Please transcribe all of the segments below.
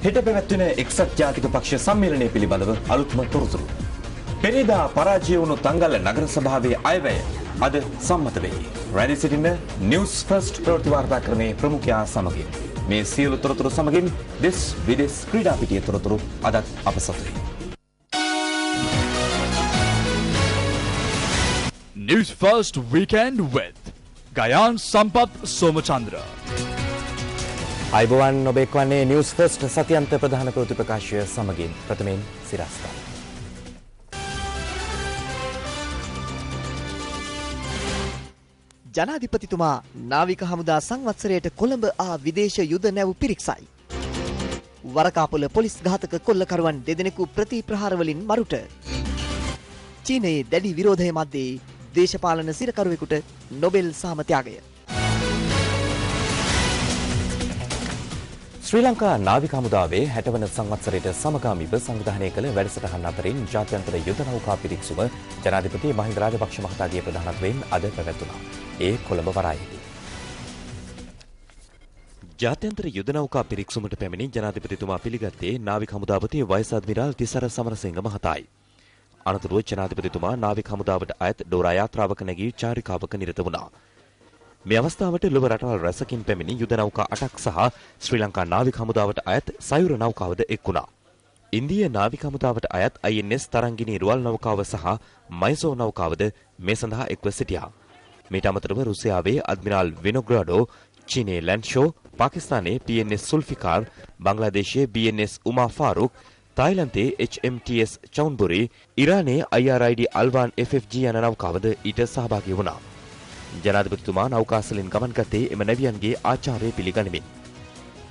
හෙට පැවැත්වෙන එක්සත් ජාතික පක්ෂ සම්මේලනය පිළිබඳව අලුත්ම තොරතුරු. පෙරේදා පරාජය වුණු තංගල්ල නගර සභාවේ අයවැය අද සම්මත වෙයි. රැඳී සිටින්න නිවුස් ෆස්ට් ප්‍රවෘත්ති වාර්තාකරණයේ ප්‍රමුඛයා සමගින්. මේ සියලු තොරතුරු සමගින් දෙස් විදෙස් ක්‍රීඩා පිටියේ තොරතුරු අදත් අප සතුයි. News First Weekend with Gayan Sampath Somachandra. අයිබෝවන්, ඔබ එක්වන්නේ නිවුස් ෆස්ට් සතියන්ත ප්‍රධාන ප්‍රවෘත්ති ප්‍රකාශය සමගින්. ප්‍රථමයෙන් සිරස්තල. ජනාධිපතිතුමා නාවික හමුදා සංවත්සරයට කොළඹ ආ විදේශ යුද නැව් පිරික්සයි. වරකාපොළ පොලිස් ඝාතක කොල්ලකරුවන් දෙදෙනෙකු ප්‍රතිප්‍රහාරවලින් මරුට. චීනයේ දැඩි විරෝධය මැද්දේ දේශපාලන සිරකරුවෙකුට නොබෙල් සාම ත්‍යාගය. ශ්‍රී ලංකා නාවික හමුදාවේ 60 වන සංවත්සරයට සමගාමීව සංවිධානය කළ වැඩසටහන් අතරින් ජාත්‍යන්තර යුද නෞකා පිරික්සුම ජනාධිපති මහින්ද රාජපක්ෂ මහතාගේ ප්‍රධානත්වයෙන් අද පැවැත්වුණා. ඒ කොළඹ වරායේදී. ජාත්‍යන්තර යුද නෞකා පිරික්සුමට පැමිණි ජනාධිපතිතුමා පිළිගත්තේ නාවික හමුදාපති වයිස් අද්මිරාල් තිසර සමරසිංහ මහතායි. අනතුරුව ජනාධිපතිතුමා නාවික හමුදාවට අයත් ඩෝරා යාත්‍රාවක නැගී චාරිකාවක නිරත වුණා. මේ අවස්ථාවට ලොව රටවල් රැසකින් පැමිණි යුද නෞකා 8ක් සහ ශ්‍රී ලංකා නාවික හමුදාවට අයත් සයුර නෞකාවද එක් වුණා. ඉන්දිය නාවික හමුදාවට අයත් INS Tarangini රුවල් නෞකාව සහ මයිසෝ නෞකාවද මේ සඳහා එක්ව සිටියා. මීට අමතරව රුසියාවේ අද්මිරාල් විනෝග්‍රාඩෝ, චීනයේ ලැන්ෂෝ, පාකිස්තානයේ PNS සුල්ෆිකාර්, බංග්ලාදේශයේ BNS Umar Farooq, තායිලන්තයේ HMTS චෞන්බුරි, ඉරානයේ IRID අල්වාන් FFG යන නෞකාවද ඊට සහභාගී වුණා. ජනාධිපතිතුමා නෞකාසලින් ගමන් ගත්තේ එම නැවියන්ගේ ආචාර්ය පිළිගනිමින්.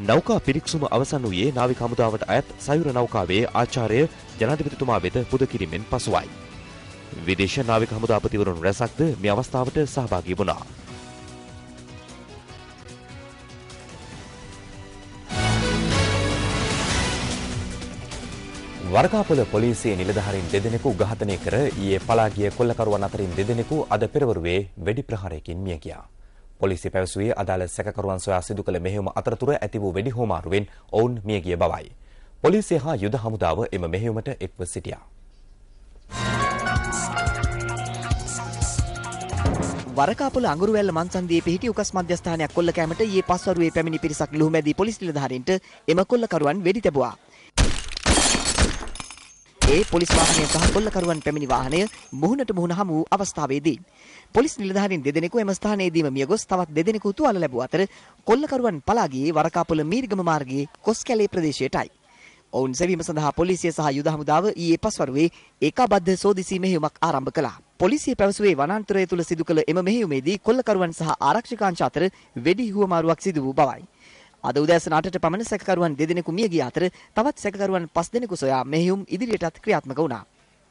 නෞකා පිරික්සුම අවසන් වූයේ නාවික හමුදාවට අයත් සයුර නෞකාවේ ආචාර්ය ජනාධිපතිතුමා වෙත පුද කිරීමෙන් පසුවයි. විදේශ නාවික හමුදාපතිවරුන් රැසක්ද මේ අවස්ථාවට සහභාගී වුණා. වරකාපොළ පොලිසියේ නිලධාරීන් දෙදෙනෙකු ඝාතනය කර ඊයේ පලා ගිය කොල්ලකරුවන් අතරින් දෙදෙනෙකු අද පෙරවරුවේ වෙඩි ප්‍රහාරයකින් මිය ගියා. පොලිසිය පැවසුවේ අදාළ සැකකරුවන් සොයා සිදු කළ මෙහෙයුම අතරතුර ඇති වූ වෙඩි හෝමාරුවෙන් ඔවුන් මිය ගිය බවයි. පොලිසිය හා යුද හමුදාව එම මෙහෙයුමට එක්ව සිටියා. වරකාපොළ අඟුරුවැල්ල මන්සන්දියේ පිහිටි උකස් මධ්‍යස්ථානයක් කොල්ල කෑමට ඊයේ පස්වරුවේ පැමිණි පිරිසක් ලුහුමැදි පොලිස් නිලධාරීන්ට එම කොල්ලකරුවන් වෙඩි තැබුවා. ඒ පොලිස් වාහනය සහ කොල්ලකරුවන් පැමිණි වාහනය මුහුණට මුහුණ හමු වූ අවස්ථාවේදී පොලිස් නිලධාරීන් දෙදෙනෙකු එම ස්ථානයේදීම මිය ගොස් තවත් දෙදෙනෙකු තුවාල ලැබුව අතර කොල්ලකරුවන් පලා ගියේ වරකාපොළ මීරිගම මාර්ගයේ කොස්කැලේ ප්‍රදේශයටයි. ඔවුන් සෙවීම සඳහා පොලිසිය සහ යුද හමුදාව ඊයේ පස්වරුවේ ඒකාබද්ධ සෝදිසි මෙහෙයුමක් ආරම්භ කළා. පොලිසිය පැවසුවේ වනාන්තරය තුල සිදු කළ එම මෙහෙයුමේදී කොල්ලකරුවන් සහ ආරක්ෂක අංශ අතර වෙඩි හුවමාරුවක් සිදු වූ බවයි. අද උදෑසන 8ට පමණ සැකකරුවන් දෙදෙනෙකු මිය ගිය අතර තවත් සැකකරුවන් 5 දෙනෙකු සොයා මෙහෙයුම් ඉදිරියටත් ක්‍රියාත්මක වුණා.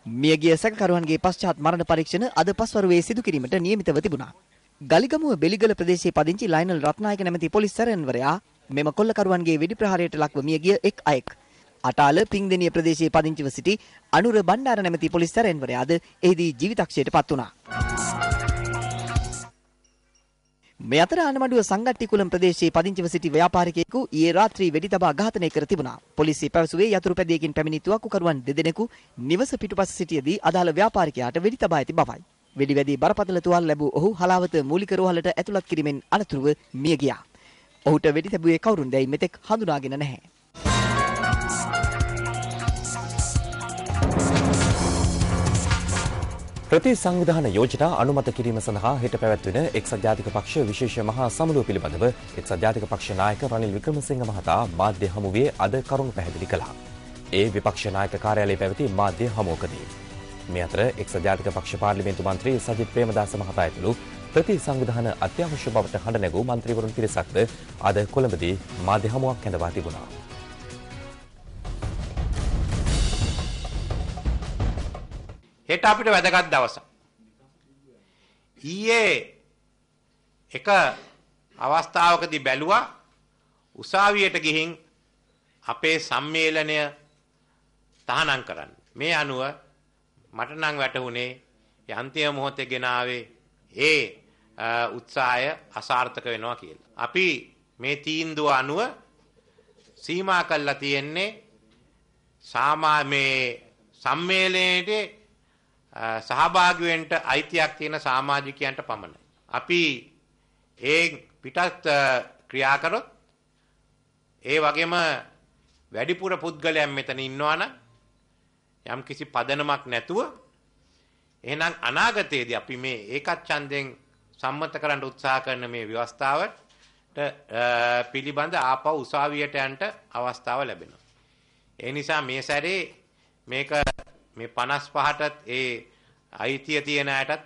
මිය ගිය සැකකරුවන්ගේ පශ්චාත් මරණ පරීක්ෂණ අද පස්වරුවේ සිදු කිරීමට නියමිතව තිබුණා. ගලිගමුව බෙලිගල ප්‍රදේශයේ පදිංචි ලයිනල් රත්නායක නැමැති පොලිස් සැරයන්වරයා මෙම කොල්ලකරුවන්ගේ වෙඩි ප්‍රහාරයට ලක්ව මිය ගිය එක් අයෙක්. අටාල පිංදෙනිය ප්‍රදේශයේ පදිංචිව සිටි අනුර බණ්ඩාර නැමැති පොලිස් සැරයන්වරයාද එහිදී ජීවිතක්ෂයට පත් වුණා. මේ අතර ආනමඩුව සංගට්ටිකුලම් ප්‍රදේශයේ පදිංචිව සිටි ව්‍යාපාරිකයෙකු ඊයේ රාත්‍රී වෙඩි තබා ඝාතනය කර තිබුණා. පොලිසිය පැවසුවේ යතුරු පැදියකින් පැමිණි තුවක්කුකරුවන් දෙදෙනෙකු නිවස පිටුපස සිටියදී අදාළ ව්‍යාපාරිකයාට වෙඩි තබා ඇති බවයි. වෙඩි වැදී බරපතල තුවාල ලැබූ ඔහු හලාවත මූලික රෝහලට ඇතුළත් කිරීමෙන් අනතුරුව මිය ගියා. ඔහුට වෙඩි තැබුවේ කවුරුන්දැයි මෙතෙක් හඳුනාගෙන නැහැ. ප්‍රති සංවිධාන යෝජනා අනුමත කිරීම සඳහා හෙට පැවැත්වෙන එක්සත් ජාතික පක්ෂ විශේෂ මහා සමුළුව පිළිබඳව එක්සත් ජාතික පක්ෂ නායක රනිල් වික්‍රමසිංහ මහතා මාධ්‍ය හමුවේ අද කරුණු පැහැදිලි කළා. ඒ විපක්ෂ නායක කාර්යාලයේ පැවති මාධ්‍ය හමුවකදී. මේ අතර එක්සත් ජාතික පක්ෂ පාර්ලිමේන්තු මන්ත්‍රී සජිත් ප්‍රේමදාස මහතා ඇතුළු ප්‍රති සංවිධාන අත්‍යවශ්‍ය බවට හඬ නැගූ මන්ත්‍රීවරුන් පිරිසක්ද අද කොළඹදී මාධ්‍ය හමුවක් කැඳවා තිබුණා. හෙට අපිට වැදගත් දවසක්. ඊයේ එක අවස්ථාවකදී බැලුවා උසාවියට ගිහින් අපේ සම්මේලනය තහනම් කරන්න. මේ අනුව මට නම් වැටහුනේ අන්තිම මොහොතේ ගෙනාවේ ඒ උත්සාහය අසාර්ථක වෙනවා කියලා. අපි මේ තීන්දුව අනුව සීමා කරලා තියෙන්නේ මේ සම්මේලනයේ සහභාගී වෙන්න අයිතියක් තියෙන සමාජිකයන්ට පමණයි. අපි ඒ පිටත් ක්‍රියා කරොත් ඒ වගේම වැඩිපුර පුද්ගලයන් මෙතන ඉන්නවා නම් යම් කිසි පදනමක් නැතුව එහෙනම් අනාගතයේදී අපි මේ ඒකත් ඡන්දයෙන් සම්මත කරන්න උත්සාහ කරන මේ ව්‍යවස්ථාවට පිළිබඳ ආපහු උසාවියට යන්න අවස්ථාව ලැබෙනවා. ඒ නිසා මේ සැරේ මේක මේ 55ටත් ඒ අයිතිය තියෙන අයටත්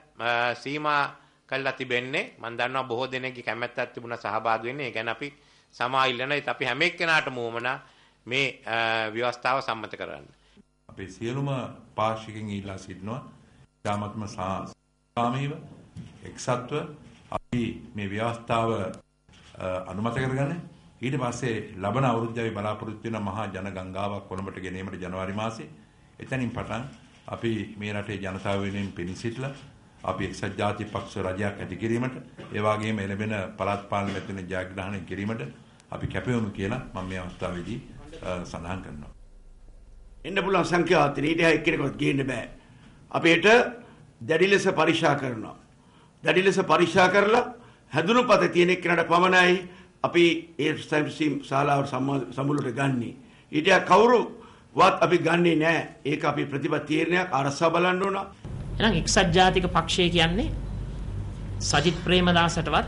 සීමා කරලා තිබෙන්නේ. මම දන්නවා බොහෝ දෙනෙක්ගේ කැමැත්තක් තිබුණා සහභාගී වෙන්න. ඒ ගැන අපි සමා ඉල්ලන. ඒත් අපි හැම එක්කෙනාටම උවමනා මේ ව්‍යවස්ථාව සම්මත කරන්න. අපේ සියලුම පාක්ෂිකයන් ඉල්ලා සිටිනවා. ඉතාමත්ම සාමීව එක්සත්ව අපි මේ ව්‍යවස්ථාව අනුමත කරගන්න. ඊට පස්සේ ලබන අවුරුද්දේ අපි බලාපොරොත්තු වෙන මහා ජන ගංගාවක් කොළඹට ගෙනීමට ජනවාරි මාසේ. එතනින් පටන් අපි මේ රටේ ජනතාව වෙනුවෙන් පෙනී සිටලා අපි එක්සත් ජාතික පක්ෂ රජයක් ඇති කිරීමට, ඒ වගේම එළඹෙන පළාත් පාලන මැතිවරණ ජයග්‍රහණය කිරීමට අපි කැපවෙමු කියලා මම මේ අවස්ථාවේදී සඳහන් කරනවා. එන්න පුළුවන් සංඛ්‍යාව තියෙන ඊට එහා එක්කෙනෙක්වත් ගේන්න බෑ. අපි හෙට දැඩි ලෙස පරීක්ෂා කරනවා. දැඩි ලෙස පරීක්ෂා කරලා හැදුණු පත තියෙන එක්කෙනාට පමණයි අපි ඒ ශාලාවට සමුළුවට ගන්නෙ. ඊට එහා කවුරුවත් අපි ගන්නෙ නෑ. ඒක අපි ප්‍රතිපත්ති තීරණයක් අරසා බලන්න ඕන. එහෙනම් එක්සත් ජාතික පක්ෂය කියන්නේ සජිත් ප්‍රේමදාසටවත්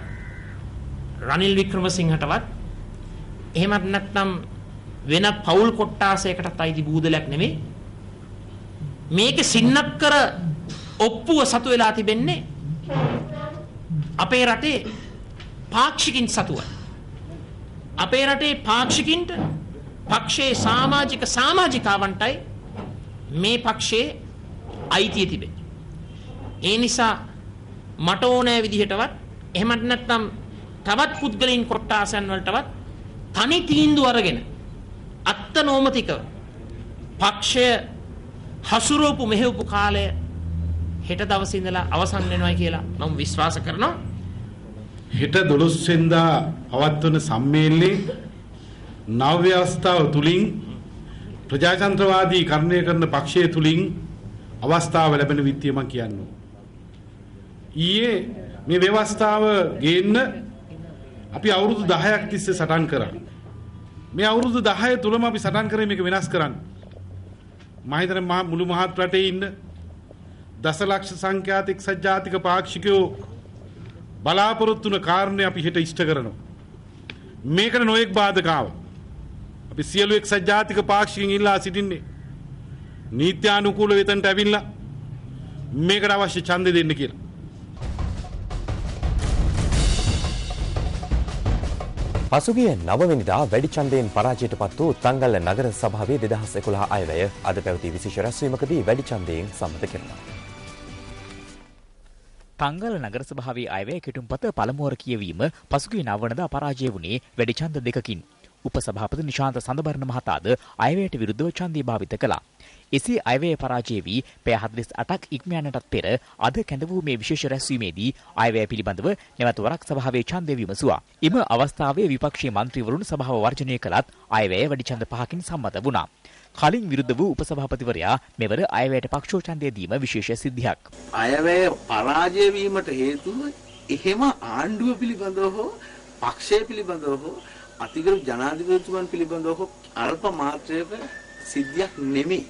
රනිල් වික්‍රමසිංහටවත් එහෙමත් නැත්නම් වෙන පවුල් කොට්ටාසයකටත් අයිති බූදලයක් නෙමෙයි. මේක සින්නක් කර ඔප්පුව සතු වෙලා තිබෙන්නේ අපේ රටේ පාක්ෂිකින් සතුව. අපේ රටේ පාක්ෂිකින්ට පක්ෂයේ සමාජික සමාජිකාවන්ටයි මේ පක්ෂයේ අයිතිය තිබෙන්නේ. ඒ නිසා මට ඕනෑ විදිහටවත් එහෙමත් නැත්නම් තවත් පුද්ගලයන් කොට්ටාසයන් වලටවත් තනි තීන්දුව අරගෙන අත්නෝමතිකව පක්ෂය හසුරුවපු මෙහෙවපු කාලය හෙට දවසේ ඉඳලා අවසන් වෙනවා කියලා මම විශ්වාස කරනවා. හෙට 12 වෙනිදා පවත්වන සම්මේලනයේ නව ව්‍යවස්ථාව තුලින් ප්‍රජාතන්ත්‍රවාදී කරණය කරන පක්ෂය තුලින් අවස්ථාව ලැබෙන විත්තිය මම කියනවා. ඊයේ මේ ව්‍යවස්ථාව ගේන්න අපි අවුරුදු 10ක් තිස්සේ සටන් කරා. මේ අවුරුදු 10 තුලම අපි සටන් කරේ මේක වෙනස් කරන්න. මම හිතන්නේ මුළු මහත් රටේ ඉන්න දසලක්ෂ සංඛ්‍යාත එක්සත් ජාතික පාක්ෂිකයෝ බලාපොරොත්තු වුණ කාරණේ අපි හෙට ඉෂ්ට කරනවා. මේකට නොයෙක් බාධක ආවා. අපි සියලු එක්සත් ජාතික පාක්ෂිකයන් ඉල්ලා සිටින්නේ නීත්‍යානුකූලව එතනට ඇවිල්ලා මේකට අවශ්‍ය ඡන්දය දෙන්න කියලා. පසුගිය 9 වෙනිදා වැඩි ඡන්දයෙන් පරාජයට පත් වූ තංගල්ල නගර සභාවේ 2011 අයවැය අද පැවති විශේෂ රැස්වීමකදී වැඩි ඡන්දයෙන් සම්මත කෙරුණා. තංගල්ල නගර සභාවේ අයවැය කෙටුම්පත පළමුවර කියවීම පසුගිය 9 වෙනිදා පරාජය වුණේ වැඩි ඡන්ද දෙකකින්. උපසභාපති නිශාන්ත සඳබරණ මහතාද අයවැයට විරුද්ධව ඡන්දය භාවිත කළා. එසේ අයවැය පරාජය වී පැය 48ක් ඉක්ම යන්නටත් පෙර අද කැඳ වූ මේ විශේෂ රැස්වීමේදී අයවැය පිළිබඳව නැවත වරක් සභාවේ ඡන්දය විමසුවා. එම අවස්ථාවේ විපක්ෂයේ මන්ත්‍රීවරුන් සභාව වර්ජනය කළත් අයවැය වැඩි ඡන්ද 5කින් සම්මත වුණා. කලින් විරුද්ධ වූ උපසභාපතිවරයා මෙවර අයවැයට පක්ෂව ඡන්දය දීම විශේෂ සිද්ධියක්. අයවැය පරාජය වීමට හේතුව එහෙම ආණ්ඩුව පිළිබඳව හෝ පක්ෂය පිළිබඳව හෝ අතිගරු ජනාධිපතිතුමන් පිළිබඳව හෝ අල්ප මාත්‍රයක සිද්ධියක් නෙමෙයි.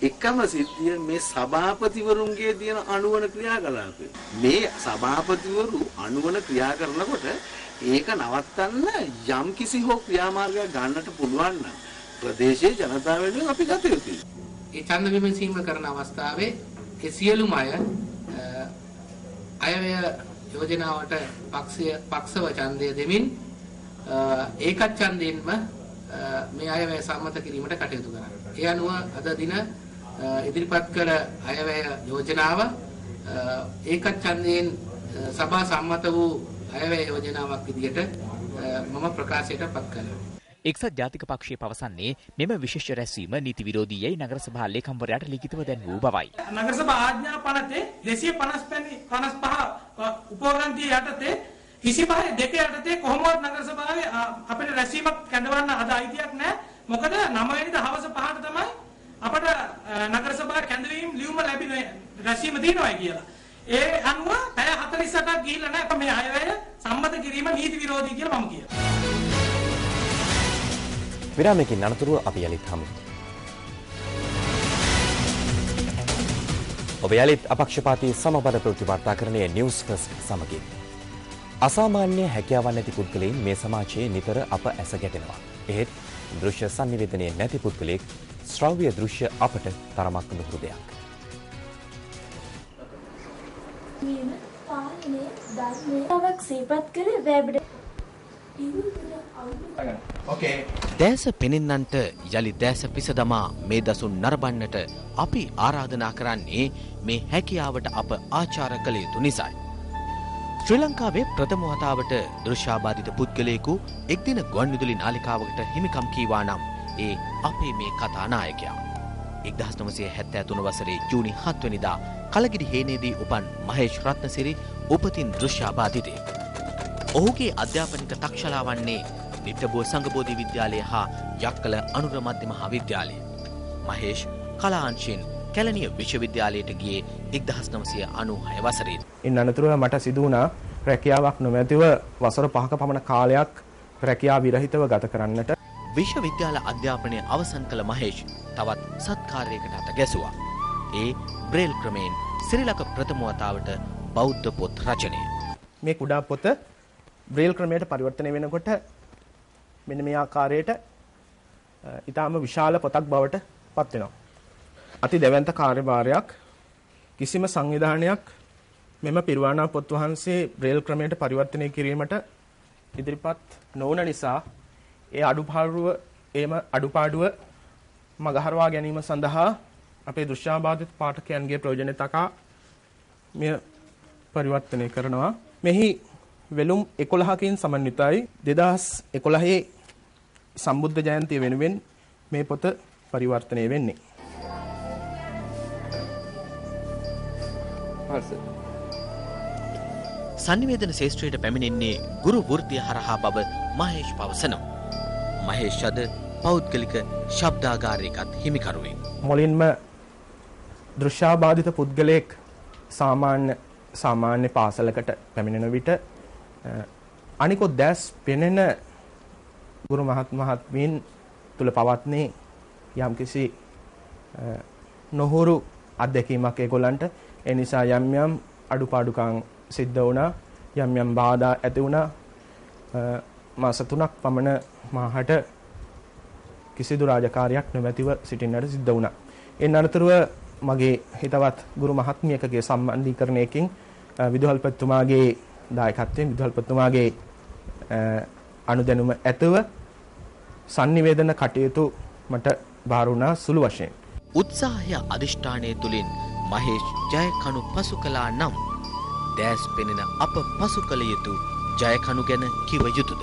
එකම සිද්ධිය මේ සභාපතිවරුන්ගේ තියෙන අනුවන ක්‍රියාකලාපය. මේ සභාපතිවරු අනුවන ක්‍රියා කරනකොට ඒක නවත්තන්න යම් කිසි හෝ ක්‍රියාමාර්ගයක් ගන්නට පුළුවන් නම් ප්‍රදේශයේ ජනතාව වෙනුවෙන් අපි ගත යුතුයි. ඒ ඡන්ද විමසීම කරන අවස්ථාවේ ඒ සියලුම අය අයවැය යෝජනාවට පක්ෂව ඡන්දය දෙමින් ඒකත් ඡන්දයෙන්ම මේ අයවැය සම්මත කිරීමට කටයුතු කරා. ඒ අනුව අද දින ඉදිරිපත් කළ අයවැය යෝජනාව ඒකත් ඡන්දයෙන් සභා සම්මත වූ අයවැය යෝජනාවක් විදිහට මම ප්‍රකාශයට පත් කළා. එක්සත් ජාතික පක්ෂය පවසන්නේ මෙම විශේෂ රැස්වීම නීති විරෝධී යැයි නගර සභා ලේකම්වරයාට ලිඛිතව දැන්වූ බවයි. නගර සභා ආඥා පනතේ 255 උපග්‍රන්ථිය යටතේ 25 2 යටතේ කොහොමවත් නගර සභාවේ අපිට රැස්වීමක් කැඳවන්න අද අයිතියක් නැහැ. මොකද 9 වෙනිදා හවස 5ට තමයි අපට නගර සභාව කැඳවීම ලියුම ලැබිනේ රැස්වීම තියෙනවා කියලා. ඒ අනුව පැය 48ක් ගිහිල්ලා නැහැ මේ අයවැය සම්මත කිරීම නීති විරෝධී කියලා මම කියනවා. විරාමයකින් අනතුරුව අපි යලිත් හමු. ඔබ යලිත් අපක්ෂපාතී සමබර ප්‍රවෘත්ති වාර්තාකරණය නිවුස් ෆස්ට් සමගින්. අසාමාන්‍ය හැකියාවන් නැති පුද්ගලයන් මේ සමාජයේ නිතර අප ඇස ගැටෙනවා. එහෙත් දෘශ්‍ය සංනිවේදනයේ නැති පුද්ගලයෙක් ශ්‍රව්‍ය දෘශ්‍ය අපට තරමක් නුහුරු දෙයක්. දැස පෙනෙන්නන්ට යලි දැස පිස දමා මේ දසුන් නරඹන්නට අපි ආරාධනා කරන්නේ මේ හැකියාවට අප ආචාර කළ යුතු නිසායි. ශ්‍රී ලංකාවේ ප්‍රථම වතාවට දෘශ්‍යාබාධිත පුද්ගලයෙකු එක් දින ගුවන්විදුලි නාලිකාවකට හිමිකම් කීවා නම් ඒ අපේ මේ කතානායකයා. 1973 වසරේ ජූනි 7 වෙනිදා කලගිරි හේනේදී උපන් මහේෂ් රත්නසිරි උපතින් දෘශ්‍යාබාධිතයෙක්. ඔහුගේ අධ්‍යාපනික තක්ෂලා වන්නේ නිට්ටබුව සංඝබෝධි විද්‍යාලය හා යක්කල අනුර මධ්‍ය මහා විද්‍යාලය. මහේෂ් කලා අංශයෙන් කැලණිය විශ්වවිද්‍යාලයට ගියේ 1996 වසරේ. ඉන් අනතුරුව මට සිදු වුණා රැකියාවක් නොමැතිව වසර 5ක පමණ කාලයක් රැකියා විරහිතව ගත කරන්නට. විශ්වවිද්‍යාල අධ්‍යාපනය අවසන් කළ මහේෂ් තවත් සත්කාරයකට අත ගැසුවා. ඒ බ්‍රේල් ක්‍රමයෙන් සිරිලක ප්‍රථම වතාවට බෞද්ධ පොත් රචනය. මේ කුඩා පොත බ්‍රේල් ක්‍රමයට පරිවර්තනය වෙනකොට මෙන්න මේ ආකාරයට ඊටාම විශාල පොතක් බවට පත් වෙනවා. අති දැවැන්ත කාර්යභාරයක්. කිසිම සංවිධානයක් මෙම පිරුවානා පොත් වහන්සේ බ්‍රේල් ක්‍රමයට පරිවර්තනය කිරීමට ඉදිරිපත් නොවන නිසා ඒ අඩුපාඩුව මගහරවා ගැනීම සඳහා අපේ දෘශ්‍යාබාධිත පාඨකයන්ගේ ප්‍රයෝජන තකා මෙය පරිවර්තනය කරනවා. මෙහි වෙලුම් 11කින් සමන්විතයි. 2011 සම්බුද්ධ ජයන්තිය වෙනුවෙන් මේ පොත පරිවර්තනය වෙන්නේ. සංනිවේදන ශේෂ්ත්‍රයට පැමිණෙන්නේ ගුරු වෘත්තිය හරහා බව මහේෂ් පවසනවා. මහේෂ් අද පෞද්ගලික ශබ්දාගාරයකත් හිමිකරුවෙක්. මුලින්ම දෘශ්‍යාබාධිත පුද්ගලයෙක් සාමාන්‍ය පාසලකට පැමිණෙන විට අනිකොත් දැස් පෙනෙන ගුරු මහත්මීන් තුල පවත්නේ යම්කිසි නොහුරු අත්දැකීමක් ඒගොල්ලන්ට. ඒ නිසා යම් යම් අඩුපාඩුකම් සිද්ධ වුණා, යම් යම් බාධා ඇති වුණා. මාස 3ක් පමණ මාහට කිසිදු රාජකාරියක් නොමැතිව සිටින්නට සිද්ධ වුණා. එන් අනතුරුව මගේ හිතවත් ගුරු මහත්මියකගේ සම්බන්ධීකරණයකින් විදුහල්පතිතුමාගේ දායකත්වයෙන් විදුහල්පතිතුමාගේ අනුදැනුම ඇතුව සංනිවේදන කටයුතු මට භාර වුණා සුළු වශයෙන්. උත්සාහය අදිෂ්ඨානය තුලින් මහේෂ් ජයකණු පසු කළා නම් දැස් පෙනෙන අප පසු කළ යුතු ජයකණු ගැන කිව යුතුද?